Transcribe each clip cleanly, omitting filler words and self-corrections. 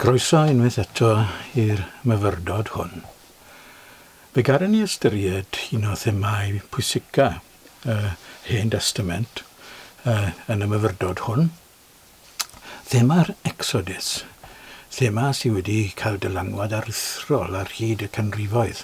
Croeso unwaith eto i'r myfyrdod hwn. Fe garen ni ystyried un o themâu pwysica y Hen Destament yn y myfyrdod hwn. Thema'r Exodus, thema sydd wedi cael dylanwad aruthrol ar hyd y canrifoedd.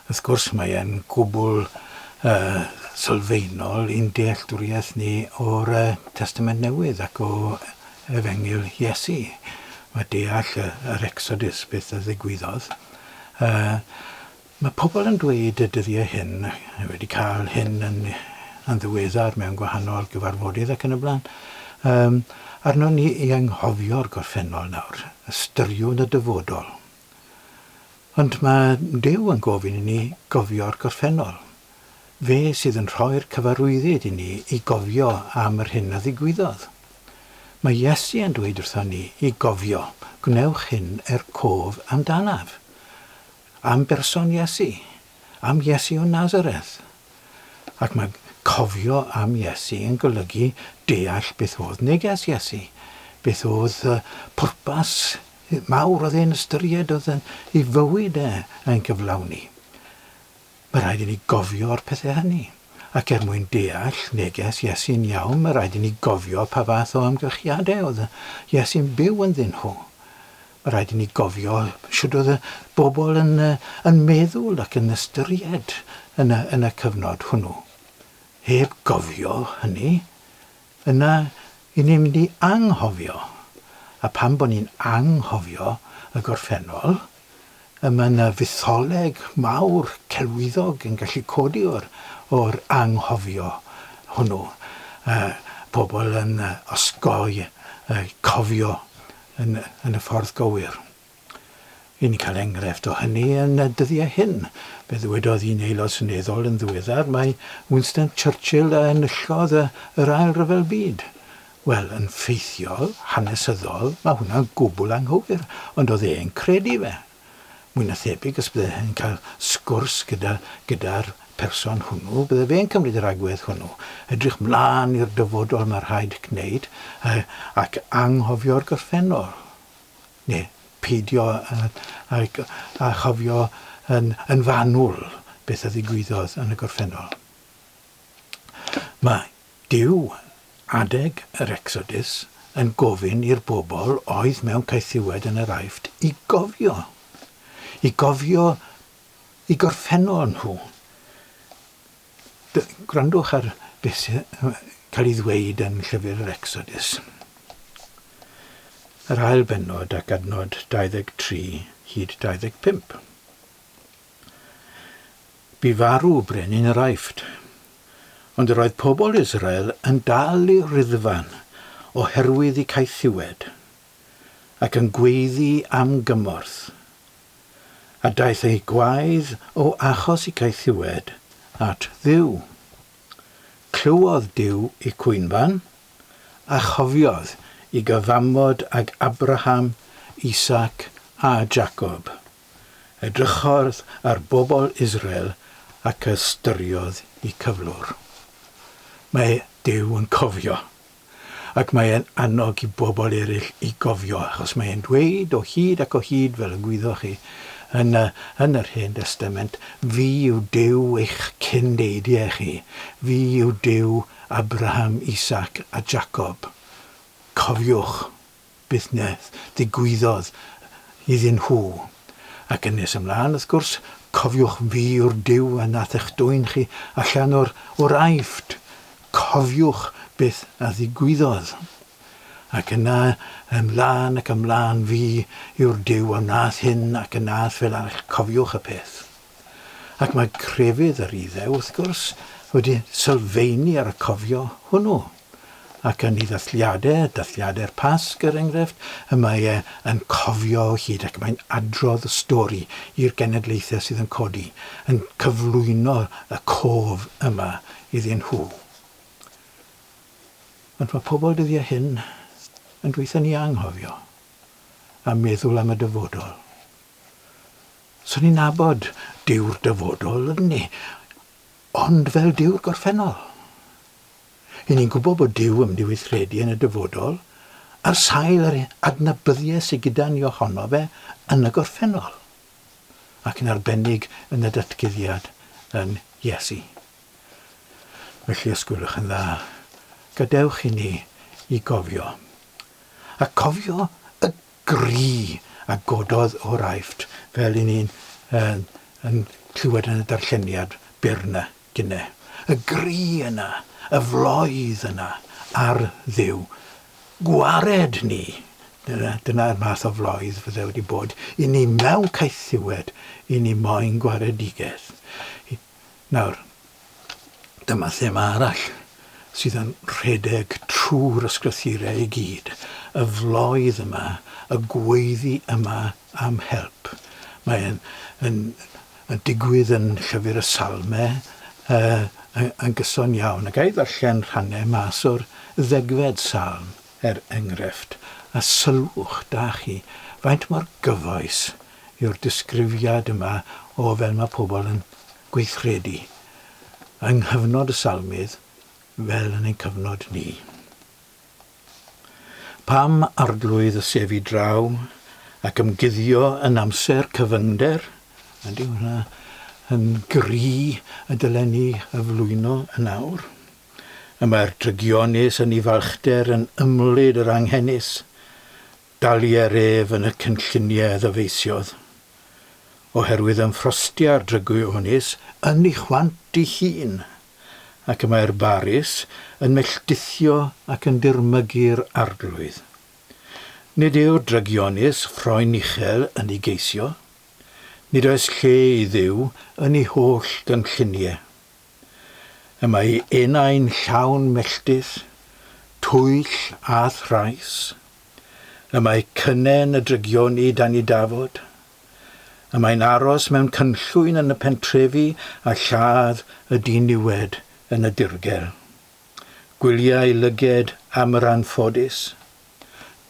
Wrth gwrs mae e'n gwbl uh, sylfaenol i'n dealltwriaeth ni o'r uh, Testament Newydd ac o Efengyl Iesu. Mae deall y, yr Exodus, beth a ddigwyddodd. Uh, mae pobl yn dweud y dyddiau hyn, wedi cael hyn yn, yn ddiweddar mewn gwahanol gyfarfodydd ac yn y blaen, um, arno ni i anghofio'r gorffennol nawr, ystyriwn y dyfodol. Ond mae Duw yn gofyn i ni gofio'r gorffennol. Fe sydd yn rhoi'r cyfarwyddyd i ni i gofio am yr hyn a ddigwyddodd. Mae Iesu yn dweud wrthon ni i gofio, gwnewch hyn er cof amdanaf. Am berson Iesu. Am Iesu o Nazareth. Ac mae cofio am Iesu yn golygu deall beth oedd neges Iesu, beth oedd pwrpas mawr oedd e'n ystyried oedd yn ei fywyd e yn gyflawni. Mae rhaid i ni gofio'r pethau hynny. Ac er mwyn deall neges Iesu'n iawn, mae rhaid i ni gofio pa fath o amgylchiadau oedd Iesu'n byw ynddyn nhw. Mae rhaid i ni gofio shwd oedd y bobl yn, yn meddwl ac yn ystyried yn y, yn y cyfnod hwnnw. Heb gofio hynny, yna i ni'n mynd i anghofio. A pam bod ni'n anghofio y gorffennol, y mae yna fytholeg mawr celwyddog yn gallu codi o'r, o'r anghofio hwnnw. Uh, pobl yn osgoi uh, cofio yn, yn y ffordd gywir. Ry'n ni'n cael enghraifft o hynny yn y dyddiau hyn. Fe ddywedodd un aelod seneddol yn ddiweddar mai Winston Churchill a enillodd y, yr Ail Ryfel Byd. Wel, yn ffeithiol, hanesyddol, mae hwnna'n gwbl anghywir, ond oedd e'n credu fe. Mwy na thebyg, os bydde e'n cael sgwrs gyda, gyda'r person hwnnw, bydde fe'n cymryd yr agwedd hwnnw. Edrych mlaen i'r dyfodol mae rhaid gwneud, ac anghofio'r gorffennol. Neu peidio â, â, â chofio yn, yn fanwl beth a ddigwyddodd yn y gorffennol. Mae Duw, adeg yr Exodus, yn gofyn i'r bobl oedd mewn caethiwed yn yr Aifft i gofio. I gofio i gorffennol nhw. Gwrandwch ar beth sy'n cael ei ddweud yn llyfr yr Exodus. Yr ail bennod ac adnod 23 hyd 25. Bu farw brenin yr Aifft, ond yr oedd pobl Israel yn dal i riddfan oherwydd eu caethiwed, ac yn gweiddi am gymorth. A daeth eu gwaedd o achos eu caethiwed at Dduw. Clywodd Duw eu cwynfan, a chofiodd i gyfamod ag Abraham, Isaac a Jacob. Edrychodd ar bobl Israel ac ystyriodd eu cyflwr. Mae Duw yn cofio. Ac mae e'n annog i bobl eraill i gofio, achos mae e'n dweud o hyd ac o hyd, fel y gwyddoch chi, yn y, yn yr Hen Destament, Fi yw Duw eich cyndeidiau chi, fi yw Duw Abraham, Isaac a Jacob. Cofiwch beth wnaeth ddigwyddodd iddyn nhw. Ac yn nes ymlaen, wrth gwrs, cofiwch fi yw'r Duw a nath eich dwyn chi allan o'r, o'r Aifft. Cofiwch beth a ddigwyddodd. Ac yna, ymlaen ac ymlaen, fi yw'r Duw a wnaeth hyn ac a wnaeth fel arall. Cofiwch y peth. Ac mae crefydd yr Iddew, wrth gwrs, wedi sylfaenu ar y cofio hwnnw. Ac yn ei ddathliadau, dathliadau'r Pasg er enghraifft, y mae e yn cofio o hyd ac mae'n adrodd y stori i'r genedlaethau sydd yn codi, yn cyflwyno y cof yma iddyn nhw. Ond mae pobl dyddiau hyn yn dweutha ni anghofio a meddwl am y dyfodol. So ni'n nabod Duw'r dyfodol, ydyn ni? Ond fel Duw'r gorffennol. Ry'n ni'n gwybod bod Duw yn mynd i weithredu yn y dyfodol, Ar sail yr adnabyddiaeth sydd gyda ni ohono fe yn y gorffennol, ac yn arbennig yn y datguddiad yn Iesu. Felly, os gwelwch yn dda, gadewch i ni i gofio. A cofio y gri a gododd o'r Aifft, fel i ni'n yn, yn clywed yn y darlleniad byr 'na gynne. Y gri yna, y floedd yna ar Dduw. Gwared ni! Dyna, dyna'r math o floedd fydde wedi bod i ni mewn caethiwed, i ni moyn gwaredigaeth. Nawr, dyma thema arall sydd yn rhedeg trwy'r ysgrythurau i gyd, y floedd yma, y gweiddi yma am help. Mae'n yn, yn digwydd yn llyfr y Salmau uh, yn, yn gyson iawn. A ga i ddarllen rhannau mas o'r ddegfed salm, er enghraifft, a sylwch, da chi, faint mor gyfoes yw'r disgrifiad yma o fel mae pobl yn gweithredu yng nghyfnod y Salmydd fel yn ein cyfnod ni. Pam, Arglwydd, y sefi draw ac ymguddio yn amser cyfyngder? Ydy hwnna yn gri y dylen ni gyflwyno yn awr? Y mae'r drygionus yn ei falchder yn ymlid yr anghenus. Dalier ef yn y cynlluniau a ddyfeisiodd. Oherwydd ymffrostia'r drygionus yn ei chwant ei hun, ac y mae'r barus yn melldithio ac yn dirmygu'r Arglwydd. Nid yw'r drygionus ffroen uchel yn ei geisio. Nid oes lle i Dduw yn ei holl gynlluniau. Y mae ei enau'n llawn melltith, twyll a thrais. Y mae cynnen y drygioni dan ei dafod. Y mae'n aros mewn cynllwyn yn y pentrefi a lladd y diniwed yn y dirgel. Gwylia ei lyged am yr anffodus.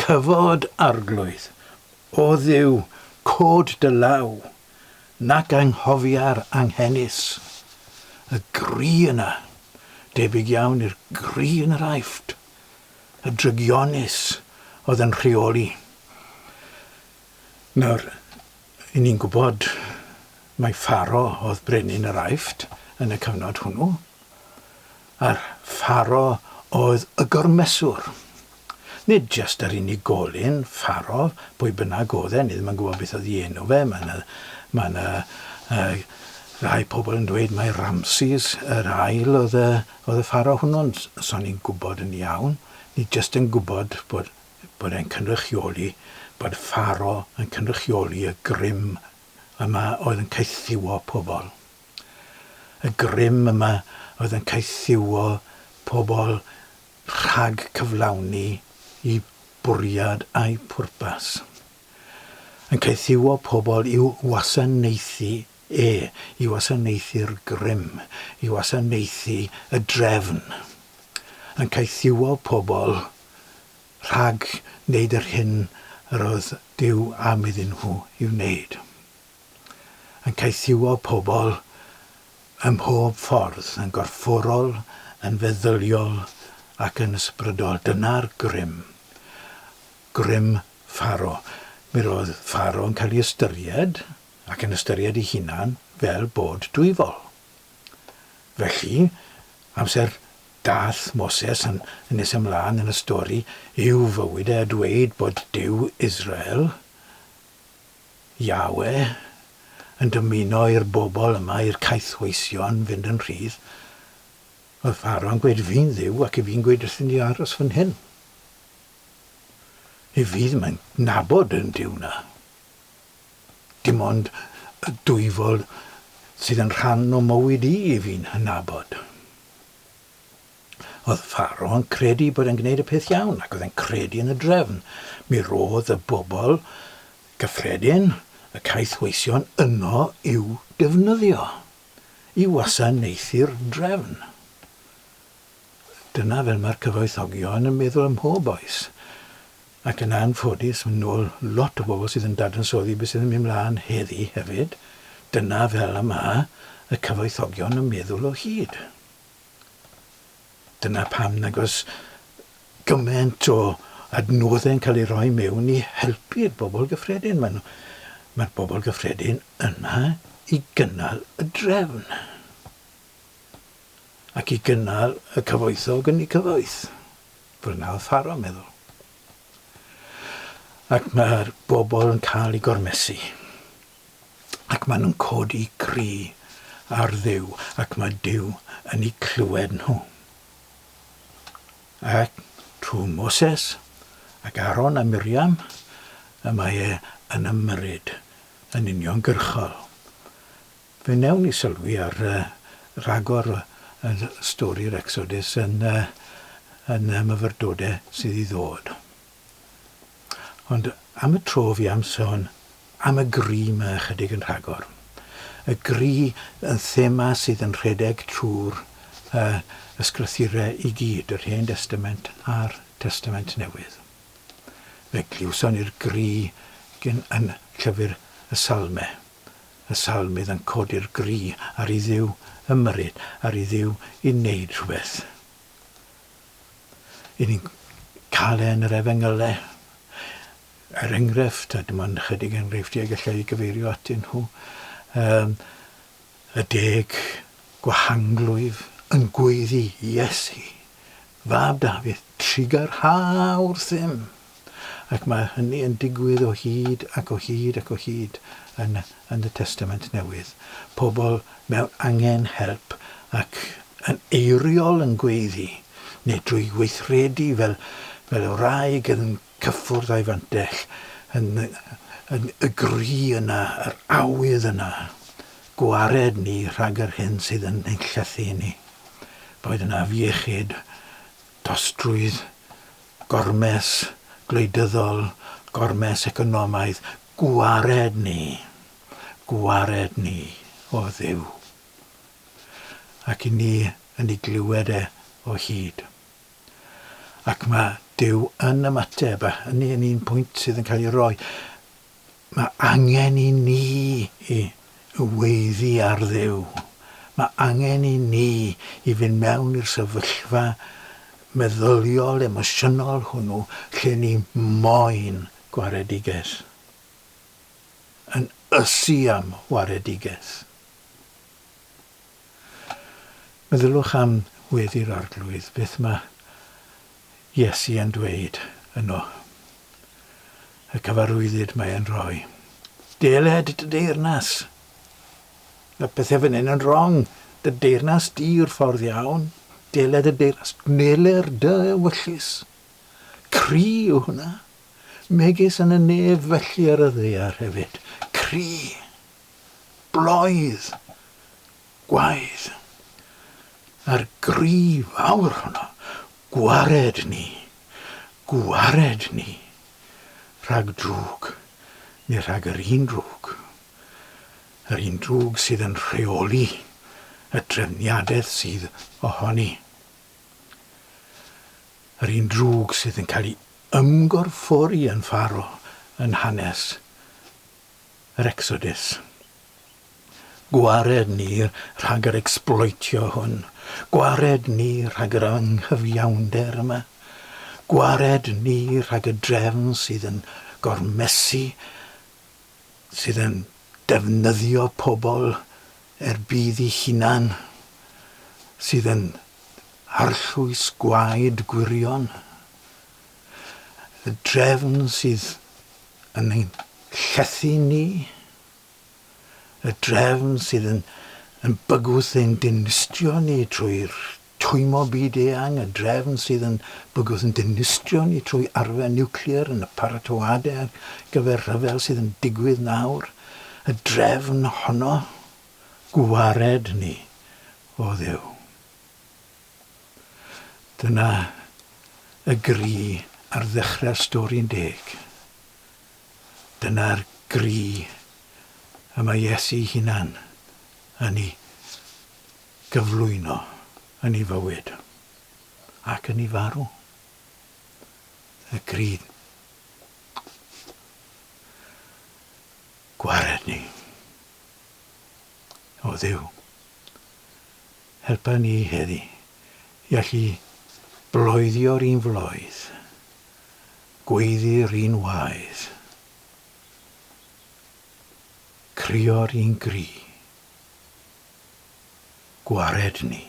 Cyfod, Arglwydd, O Dduw, cod dy law, nac anghofia'r anghenus. Y gri yna, debyg iawn i'r gri yn yr Aifft, y drygionus oedd yn rheoli. Nawr, i ni'n gwybod mai Pharo oedd brenin yr Aifft yn y cyfnod hwnnw. A'r Pharo oedd y gormeswr. Nid jyst yr unigolyn, Pharo, pwy bynnag oedd e, ni ddim yn gwybod beth oedd ei enw fe, mae yna, mae yna uh, rai pobl yn dweud mai Ramses yr ail oedd y, oedd y Pharo hwnnw, ond so ni'n gwybod yn iawn. Ni jyst yn gwybod bod, bod e'n cynrychioli, bod Pharo yn cynrychioli y grym yma oedd yn caethiwo pobl. Y grym yma oedd yn caethiwo pobl rhag cyflawni eu bwriad a'u pwrpas. Yn caethiwo pobl i'w wasanaethu e, i wasanaethu'r grym, i wasanaethu y drefn. Yn caethiwo pobl rhag wneud yr hyn yr oedd Duw am iddyn nhw i'w wneud. yn caethiwo pobl ym mhob ffordd, yn gorfforol, yn feddyliol ac yn ysbrydol. Dyna'r grym. Grym Pharo. Mi roedd Pharo yn cael ei ystyried, ac yn ystyried ei hunan, fel bod dwyfol. Felly, amser dath Moses yn nes ymlaen yn y stori i'w fywyd e a dweud bod Duw Israel Yahweh yn dymuno i'r bobl yma, i'r caethweision, fynd yn rhydd, oedd Pharaoh yn gweud, Fi'n Dduw ac i fi'n gweud wrthyn ni aros fan hyn. I fi ddim yn nabod yn Duw na. Dim ond y dwyfol sydd yn rhan o mywyd i i fi'n hynabod. Oedd Pharaoh yn credu bod e'n gwneud y peth iawn ac oedd e'n credu yn y drefn. Mi roedd y bobl gyffredin, y caethweision, yno i'w defnyddio, i wasanaethu'r drefn. Dyna fel mae'r cyfoethogion yn meddwl ym mhob oes. Ac yn anffodus, yn ôl lot o bobl sydd yn dadansoddi beth sydd yn mynd mlaen heddi hefyd, dyna fel y mae y cyfoethogion yn meddwl o hyd. Dyna pam nag oes gymaint o adnoddau'n cael eu rhoi mewn i helpu'r bobl gyffredin. Mae Mae'r bobl gyffredin yna i gynnal y drefn ac i gynnal y cyfoethog yn eu cyfoeth. Fel yna oedd Pharaoh yn meddwl. Ac mae'r bobl yn cael eu gormesu. Ac maen nhw'n codi cri ar Dduw, ac mae Duw yn eu clywed nhw. Ac trwy Moses ac Aaron a Miriam y mae e yn ymyrryd yn uniongyrchol. Fe wnewn ni sylwi ar ragor o stori'r Exodus yn yn y myfyrdodau sydd i ddod. Ond am y tro fi am sôn am y gri 'ma ychydig yn rhagor. Y gri yn thema sydd yn rhedeg trwy'r uh, ysgrythurau i gyd, yr Hen Destament a'r Testament Newydd. Fe glywson ni'r gri gyn yn llyfr y Salmau. Y salmydd yn codi'r gri ar i Dduw ymyrryd, ar i Dduw i wneud rhywbeth. I ni'n cael e yn yr Efengylau. Er enghraifft, a dim ond ychydig enghreifftiau gallai i gyfeirio atyn nhw, um, y deg gwahanglwyf yn gweiddi Iesu, fab Dafydd, trugarha wrthym. Ac mae hynny yn digwydd o hyd ac o hyd ac o hyd yn, yn y Testament Newydd. Pobl mewn angen help ac yn eiriol yn gweiddi, neu drwy weithredu fel, fel y wraig yn cyffwrdd â'i fantell, yn, yn y gri yna, yr awydd yna, gwared ni rhag yr hyn sydd yn ein llethu ni. Boed yna afiechyd, tostrwydd, gormes gwleidyddol, gormes economaidd, gwared ni, gwared ni o Dduw. Ac i ni yn ei glywed e o hyd. Ac mae Duw yn ymateb, a hynny yn un pwynt sydd yn cael ei roi. Mae angen i ni i weiddi ar Dduw. Mae angen i ni i fynd mewn i'r sefyllfa meddyliol, emosiynol hwnnw lle ni moyn gwaredigaeth. Yn ysu am waredigaeth. Meddyliwch am weddi'r Arglwydd, beth mae Iesu yn dweud yno. Y cyfarwyddyd mae e'n rhoi. Deled dy deyrnas. Mae pethau fan hyn yn wrong. Dy deyrnas di yw'r ffordd iawn. Deled dy deyrnas. Gneler dy ewyllys. Cri yw hwnna. Megis yn y nef felly ar y ddaear hefyd. Cri. Bloedd. Gwaedd. A'r gri fawr honno, gwared ni, gwared ni rhag drwg, neu rhag yr un drwg, yr un drwg sydd yn rheoli y drefniadaeth sydd ohoni. Yr un drwg sydd yn cael ei ymgorffori yn Pharo yn hanes yr Exodus. Gwared ni rhag yr ecsbloetio hwn. Gwared ni rhag yr anghyfiawnder yma. Gwared ni rhag y drefn sydd yn gormesu, sydd yn defnyddio pobl er budd i hunan, sydd yn arllwys gwaed gwirion. Y drefn sydd yn ein llethu ni. Y drefn sydd yn, yn bygwth ein dinistrio ni trwy'r twymo byd eang, y drefn sydd yn bygwth yn dinistrio ni trwy arfer niwclear yn y paratoadau ar gyfer rhyfel sydd yn digwydd nawr, y drefn honno, gwared ni o Dduw. Dyna y gri ar ddechrau'r stori'n deg. Dyna'r gri y mae Iesu ei hunan yn ei gyflwyno yn ei fywyd ac yn ei farw. Y gri gwared ni. O Dduw, helpa ni heddi i allu bloeddio'r un floedd. Gweiddi'r un waedd. Crio'r un gri. Gwared ni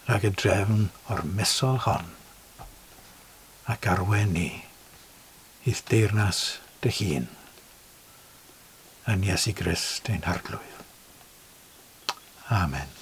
rhag y drefn ormesol hon ac arwain ni i'th deyrnas dy hun, yn Iesu Grist ein Harglwydd. Amen.